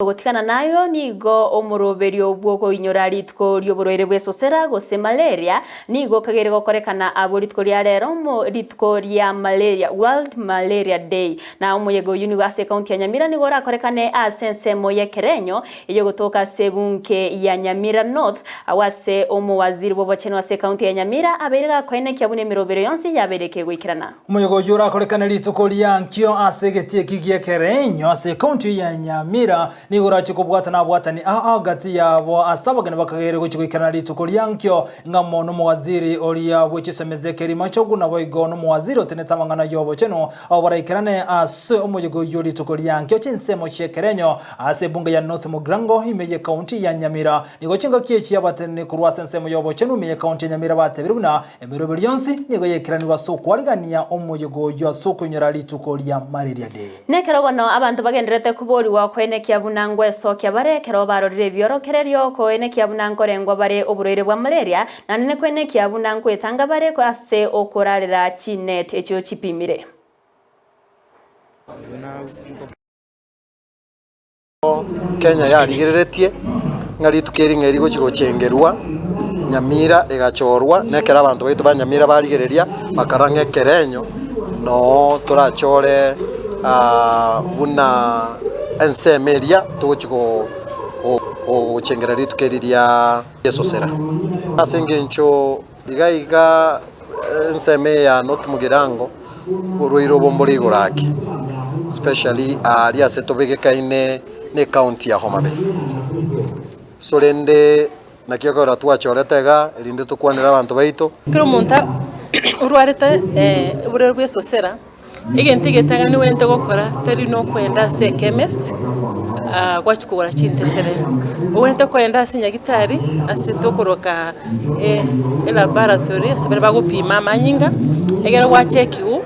Ogotigana nayo nigo omoroberio bw'okoinyora rituko ri'oborwaire bw'esosera gose malaria nigo okageire gokorekana abwo rituko ria rero mo rituko ria malaria, World Malaria Day. Na omoyega oyio nigo ase ekaunti ya Nyamira nigo orakorekane ase ensemo y'ekerenyo eyogotoka ase ebunge ya Nyamira North agwo ase omowaziri bw'obochenu ase ekaunti ya Nyamira abeire gakoenekia buna emerobero yonsi yabeire kegoikerana. Omoyega oyio orakorekane rituko ria nkio ase egetii eki gi'ekerenyo ase ekaunti ya Nyamira nigo orache kobwatana abwatani aa gati yabo ase abageni bakageire gochia goikerana rituko ria nkio ng'amo nomowaziri oria bwe chisemi z'ekerima chogu naboigo nomowaziri otenete amang'ana y'obochenu abo baraikerane ase omoyega oyio rituko ria nkio chinsemo chi'ekerenyo ase ebunge ya North Mugirango ime y'ekaunti ya Nyamira. Nigo chingaki echi abateneni korwa ase ensemo y'obochenu ime y'ekaunti ya Nyamira batebire buna Emeroberi yonsi nigo yaikeranigwe ase okwarigania omoyega oyio ase okoinyora rituko ria Malaria Day. Nekero bono abanto bagendererete koborigwa koenekia buna ngwesokia bare ekero barorire ebiorokererio, koenekia buna nkorengwa bare oborwaire bwa malaria, naende nekoenekia buna nkwetanga bare ase okorarera chinet echio chipimire. Kenya yarigereretie ng'a rituko eri ng'a erigochi gochengerwa Nyamira egachorwa, na ekero abanto baito ba Nyamira barigereria bakarora ng'a ekerenyo noo torachore buna ensemo eria togochi gochengera rituko eri ria esosera. Ase engencho iga iga ensemo eye ya North Mugirango, oborwaire obo mbore igoro ake, especially aaria ase tobegekaine na ecounty ya Homa Bay. So rende naki ekero twachorete iga erinde tokwanere abanto baito. Ekero omonto orwarete oborwaire bwa esosera, Egento egetang'ani nigo gokora tari nokoenda ase echemist gwachia kogora chintetere, obwenerete koenda ase nyagetari ase tokoroka elaboratory ase baria bagopima amanyinga, ekero gwachekiwa.